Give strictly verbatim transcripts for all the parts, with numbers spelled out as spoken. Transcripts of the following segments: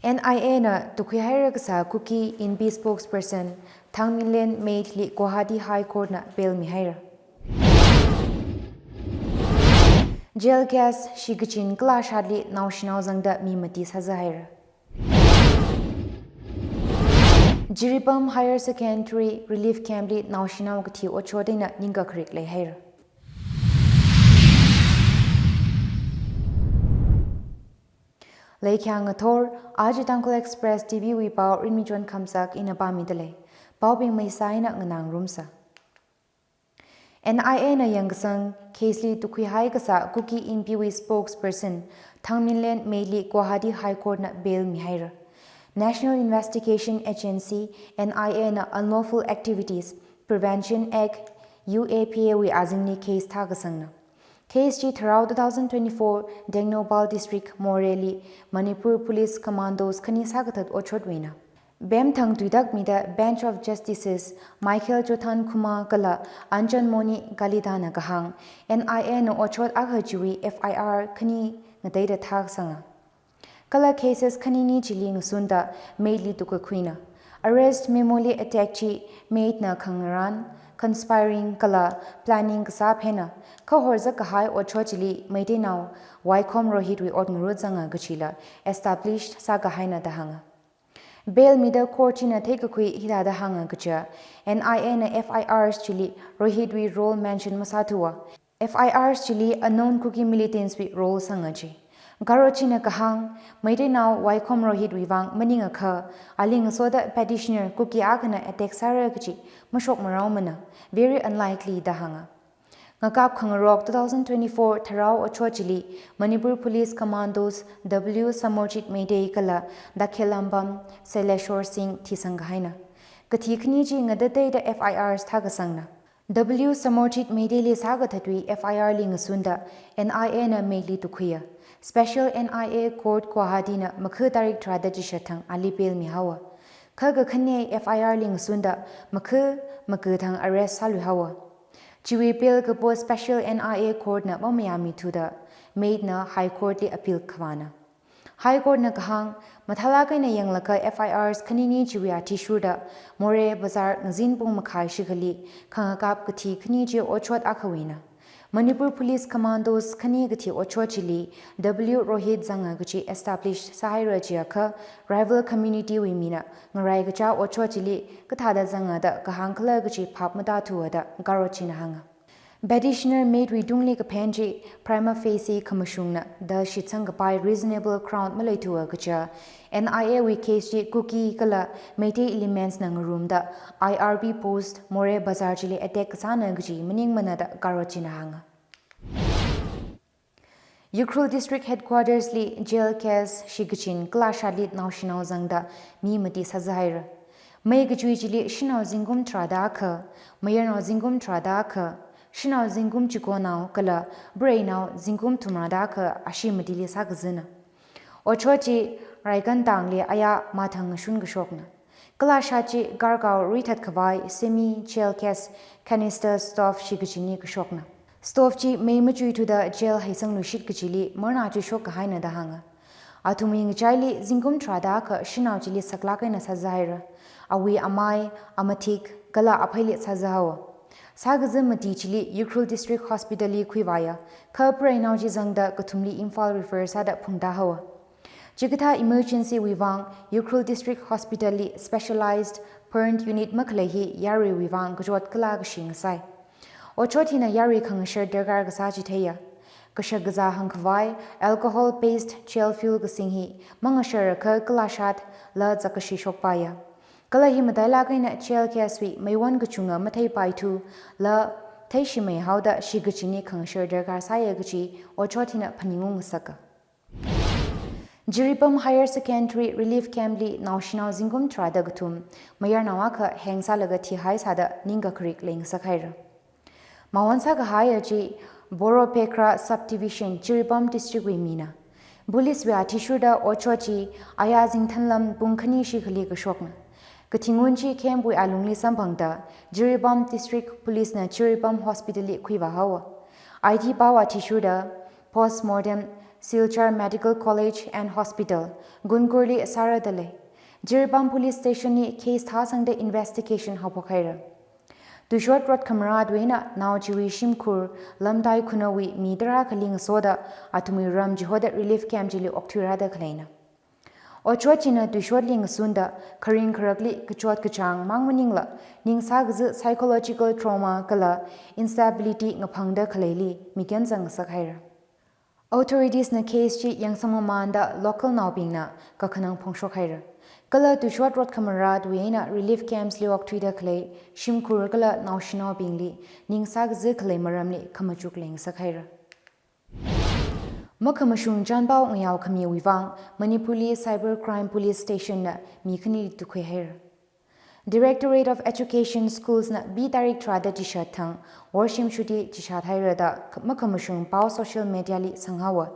N I A na tukhuihaira kasā Kuki Inpi spokesperson Thangminlen Meitei li Guwahati High Court na bail mihaira. Jail case shikachin kalashatli naoshinao zangda mi mati sāzāhaira. Jiribam Higher Secondary Relief Camp li naoshinao kathi otshot eina ningkakharik leihaira. Leikhyang ngathor, aja Tangkhul Express T V wui pao Rinmichon Khamsak ina pāmidalei. Paobing maisā eina nganāngarumsa. N I A na yangkasang case li tukhuihai kasā Kuki Inpi wui spokesperson Thangminlen Meitei li Guwahati High Court na bail mihaira. National Investigation Agency, N I A na Unlawful Activities Prevention Act, U A P A wui azingli case thākasangna. Case chi tharao two thousand twenty-four Tengnoupal District Moreh li Manipur Police Commandos khani sākathat otshotwuina. Bemthang tuitakmida Bench of Justices Michael Chothankhuma kala Anjanmoni Kalita na kahāng, N I A na otshot akha chiwui F I R khani ngateida thākasanga. Kala cases khanini chili ngasunda Meitei li tukkakhuina. Arrest memo li attack chi Meitei na khangarān, conspiring kala planning kasā phena, kha horzak kahai otshot chili Meiteinao Waikhom Rohit wui ot ngarut zanga kachila established sākahaina da hānga. Bail mida court china theikakhui hithāda hānga kaja, N I A na F I Rs chili Rohit wui role mention masāthuwa, F I Rs chili unknown Kuki militants wui role sanga ji. Garo china kahāng, Meiteinao Waikhom Rohit wui vang maningakha, ali ngasoda petitioner Kuki akhana attack sāra kaji mashok maraomana, very unlikely da hānga. Ngakap khangarok two thousand twenty-four tharao otshot chili Manipur Police Commandos W Samarjit Meitei kala Dakhelambam Seleshwar Singh thisangkahaina. Kathi khani chi ngatateida F I Rs thākasangna. W Samarjit Meitei li sākathatwui F I R li ngasunda N I A na Meitei li tukkhuiya. Special N I A Court Guwahati na makha tarik tharāda chishat thang ali bail mihaowa. Kha kakhane F I R li ngasunda makha maka thang arrest sāluihaowa. Chiwui bail kapo Special N I A Court na mamayāmithuda Meitei na High Court li appeal khavāna. High Court na kahāng, mathālāk eina yanglaga F I Rs khanini chiwui athishurda Moreh Bazar ngazin pung makhai shikhali khangakap kathi khani chi otshot akhawuina. Manipur Police Commandos khani kathi otshot chili W Rohit zanga kaji established sāhaira jiakha rival community wui mina ngarai kachā otshot chili kathāda zanga da kahāng khala kaji phap matāthuwa da Garo china hānga. Petitioner Meitei wui tungli kaphen chi prima facie khamashungna da shitsang kapai reasonable ground maleithuwa kaja, N I A wui case chi Kuki kala Meitei elements na ngarumda I R P post Moreh Bazar chili attack kasāna kaji maningmana da Garo china hānga. Ukhrul District Headquarters li jail case shikachin kalashatli naoshinao zangda mi mati sāzāhaira. Mei kachui chili shanao zingkum tharāda akha, mayarnao zingkum tharāda akha, shanao zingkum chikonao kala preinao zingkum thumrāda akha ashi matili sākazana. Otshot chi Raikan tangli aya mathang ngashun kashokna. Kalashat chi Gargaon ruithat khavai semi jail case canister stove shikachinli kashokna. Stove chi mei machuithuda jail heisangluishit kachili marna chuishok kahaina da hānga. Athumwui ngachaili zingkum tharāda akha shanao chili saklāk eina sāzāhaira. Awui amai, amathik, kala apheili sāzāhaowa. Sākaza mati chili Ukhrul District Hospital li khuivāya, kha preinao chi zangda kathumli Imphal refer sāda phungtāhaowa. Chikathā emergency wui vang Ukhrul District Hospital li specialized burn unit makhalei hi yaruiwui vang kachot kala kashi ngasai. Otshot hina yarui khangashar darkar kasā chitheiya. Kashak kazā hāngkhavai alcohol based jail fuel kasing hi mangasharakha kalashatla zakkashi shokpaiya. Kala hi matailāk eina jail case wui meiwon kachunga matheipaithu la theishimei haoda shikachinli khangashar darkar sāya kaji otshot hina phaningung ngasaka. Jiribam Higher Secondary Relief Camp li naoshinao zingkum tharāda kathum, mayarnao akha heng sālaga thihai sāda ningkakharik leingasakhaira. Mawon sākahaiya chi Boropekra Subdivision, Jiribam District wui mina. Police wui athishurda otshot chi aya zingthanlam pung khani shikhali kashokna. Kathingun chi camp wui alungli samphangda Jiribam District Police na Jiribam Hospital li khuivāhaowa. I T pao athishurda post mortem Silchar Medical College and Hospital, Gunkurli sāra da lei. Jiribam Police Station li case thāsangda investigation haophok haira. Tuishot rot khamarātwui eina nao chiwui shimkhur Lamtai Khunaowui mi tara khaling soda athumwui ram chihoda relief camp chili okthuira da khaleina. Otshot china tuishotli ngasunda kharing kharakli kachot kachāng mang maningla ningsā kazi psychological trauma kala instability ngaphangda khaleili mikyan zangsak haira. Authorities na case chi yangsang mamanda local naobingna kakhanang phongshok haira. Kala tuishot rot khamarātwui eina relief camps li okthuida khalei shimkhur kala naoshinaobingli ningsā kazi khalei maramli khamachuk leingasak haira. Makhamashung chanpao ngayao khamiwui vang Manipurli Cyber Crime Police Station na mi khani tukhui haira. Directorate of Education Schools na B tarik tharāda chishat thang worshim shuti chishat haira da makhamashung pao social media li sanghaowa.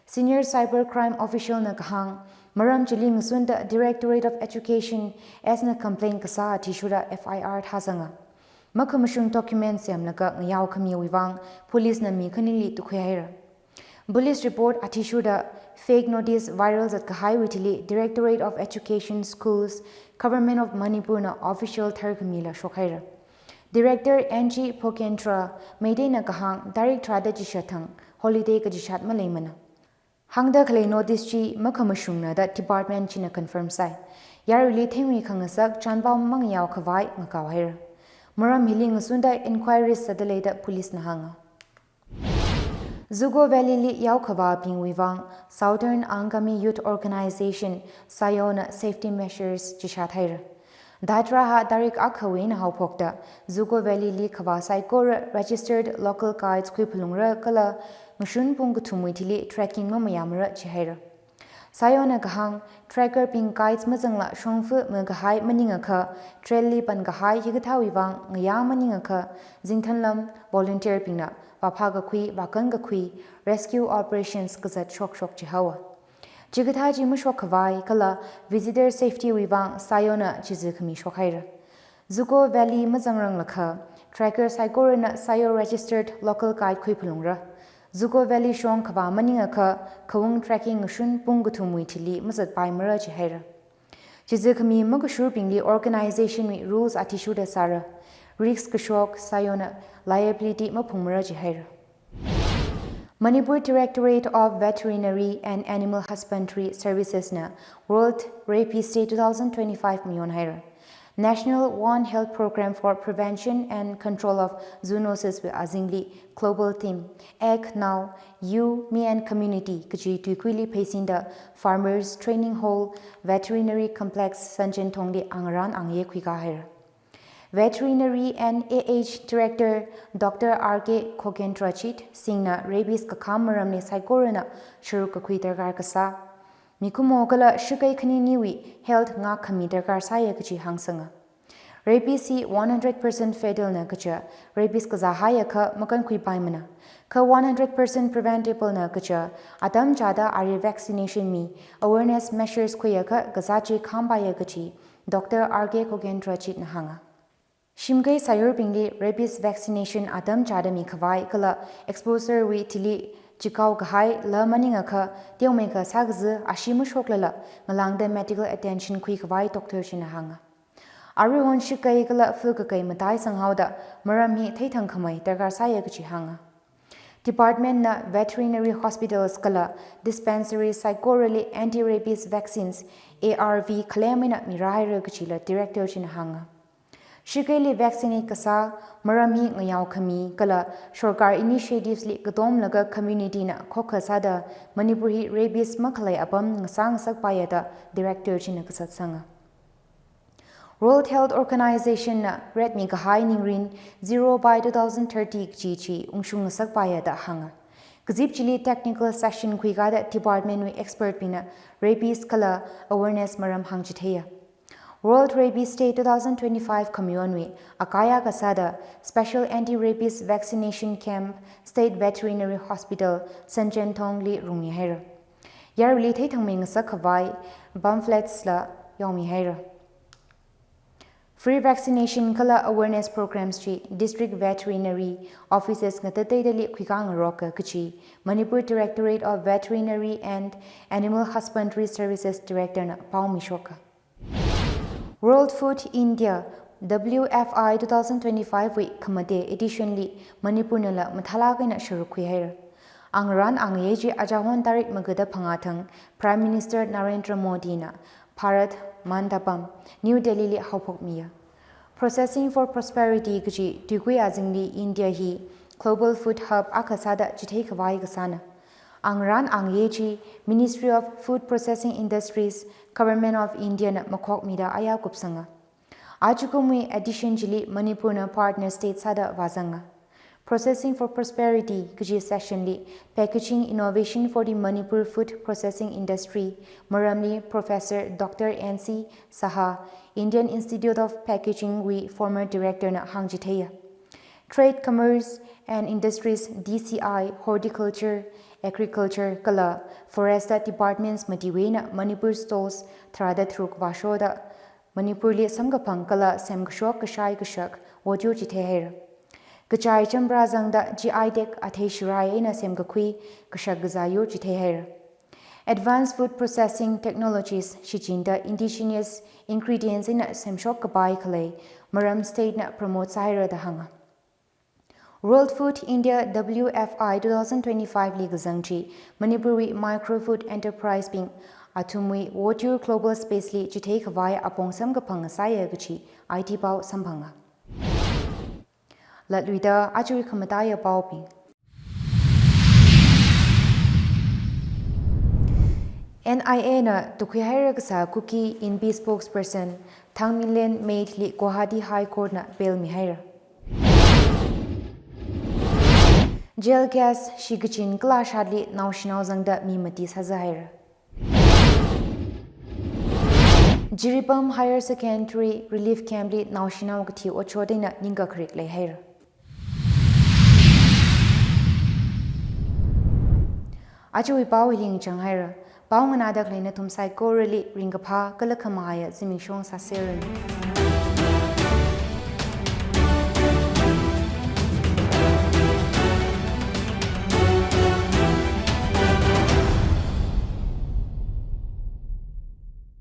Senior Cyber Crime Official na kahāng, maram chili ngasunda Directorate of Education S na complaint kasā athishurda F I R thāsanga. Makhamashung document semlaga ngayao khamiwui vang police na mi khanili tukhui haira. Police report athishurda fake notice viral zat kahaiwui thili Directorate of Education Schools, Government of Manipur na official tharkhamila shok haira. Director N G Phokendra Meitei na kahāng tarik tharāda chishat thang holiday kachishat maleimana. Hāngda khalei notice chi makhamashungna da department china confirm sai. Yaruili thengwui khangasak chanpao mangayao khavai ngakao haira. Maram hili ngasunda inquiries sāda lei da police na hānga. Zugo Valley li yaokhavābingwui vang Southern Angami Youth Organization, SAYO na safety measures chishat haira. Datra ha tarik akhawui eina haophokta Zugo Valley li khavā saikora registered local guides khuiphalungra kala ngashun pung kathumwui thili trekking mamayāmara jihaira. SAYO na kahāng, trekker bing guides mazangla shongfa makahai maningakha, trail li pankahai hikathāwui vang ngayā maningakha, zingthanlam volunteer bingna vāphā kakhui, vākan kakhui, rescue operations kazat shokshok jihaowa. Chikathā chi mashok khavai kala visitor safety wui vang SAYO na chizi khami shok haira. Zugo Valley mazangranglakha, trekker saikorana SAYO registered local guide khuiphalungra. Zugo Valley shong khavā maningakha, khaung trekking ngashun pung kathumwui thili mazatpaimara jihaira. Chizi khami makashurbingli organization wui rules athishurda sāra. Risk kashok SAYO na liability maphungmara jihaira. Manipur Directorate of Veterinary and Animal Husbandry Services na World Rabies Day two thousand twenty-five mayon haira. National One Health Program for Prevention and Control of Zoonosis wui azingli global theme, Act Now, You, Me and Community kaji tuikuili pheisinda Farmers Training Hall, Veterinary Complex, Sanjenthongli angarān angayei khuikā haira. Veterinary and A H Director Doctor R K Khogendrajit Singh na rabies kakham maramli saikorana sharuk kakhui darkar kasā, mikumo kala shakei khaniniwui health ngākkhami darkar sāya kaji hāngsanga. Rabies hi one hundred percent fatal na kaja, rabies kazā haiakha makankhuipaimana. Kha one hundred percent preventable na kaja, atam chāda ari vaccination mi, awareness measures khuiakha kazā chi khampaiya kaji Doctor R K Khogendrajit na hānga. Shimkhei sāyurbingli rabies vaccination atam chāda mikhavai kala exposure wui thili chikao kahai la maningakha teomeikha sākazi ashi mashoklala ngalāngda medical attention khuikhavai doctor china hānga. Aruihon shakei kala fa kakei matai sanghaoda maram hi theithang khamei darkar sāya kaji hānga. Department na veterinary hospitals kala dispensary saikorali anti-rabies vaccines, A R V khalem eina mirāhaira kajila director china hānga. Shakeili vaccinate kasā maram hi ngayao khami kala sorkar initiatives li katomlaga community na khokha sāda Manipur hi rabies makhalei apam ngasā ngasakpaiya da director china kasatsanga. World Health Organization na ret mikahai ningrin zero by two thousand thirty kaji chi ungshung ngasakpaiya da hānga. Kazip chili technical session khuikada department wui expert bingna rabies kala awareness maram hāngchitheiya. World Rabies Day two thousand twenty-five khamayonwui akaya kasāda Special Anti-Rabies Vaccination Camp State Veterinary Hospital Sanjenthongli rungmihaira. Yaruili theithangmei ngasak khavai pamphlets la yaomihaira. Free vaccination kala awareness programs chi district veterinary offices ngatateidali khuikāngaroka kachi Manipur Directorate of Veterinary and Animal Husbandry Services Director na pao mishoka. World Food India, W F I two thousand twenty-five wui khamate edition li Manipurnala mathālāk eina sharuk khuihaira. Angarān angayei chi achahon tarik magada phangā thang Prime Minister Narendra Modi na Bharat Mandapam, New Delhi li haophokmiya. Processing for Prosperity kachi tuikui azingli India hi global food hub akha sāda chitheikhavai kasāna. Angarān angayei chi Ministry of Food Processing Industries, Government of India na makhokmida aya kupsanga. Achukumwui edition chili Manipurna partner state sāda vāzanga. Processing for Prosperity kachi session li Packaging Innovation for the Manipur Food Processing Industry maramli Professor Doctor N C Saha, Indian Institute of Packaging wui former director na hāngchitheiya. Trade, Commerce and Industries, D C I, Horticulture, Agriculture kala Forest departments matiwui eina Manipur stalls tharāda tharuk vāshoda Manipurli samkaphang kala semkashok kashai kashak otyur chitheihaira. Kachai champra zangda G I tag athei shirai eina semkakhui kashak kazā yur chitheihaira. Advanced food processing technologies shichinda indigenous ingredients eina semshok kapai khalei maram state na promote sāhaira da hānga. World Food India W F I two thousand twenty-five li kazang chi Manipurwui micro food enterprise bing athumwui otyur global space li chitheikhavai apong samkaphang sāya kachi I T pao samphanga. Latluida ajawui khamataiya paobing. N I A na tukhuihaira kasā Kuki Inpi spokesperson Thangminlen Meitei li Guwahati High Court na bail mihaira. Jail case shikachin kalashatli naoshinao zangda mi mati sāzāhaira. Jiribam Higher Secondary Relief Camp li naoshinao kathi otshot eina ningkakharik leihaira. Ajawui pao hili ngachanghaira. Pao nganāda khalei nathum saikorali ringkaphā kala khamahaiya zimiksho sāseranu.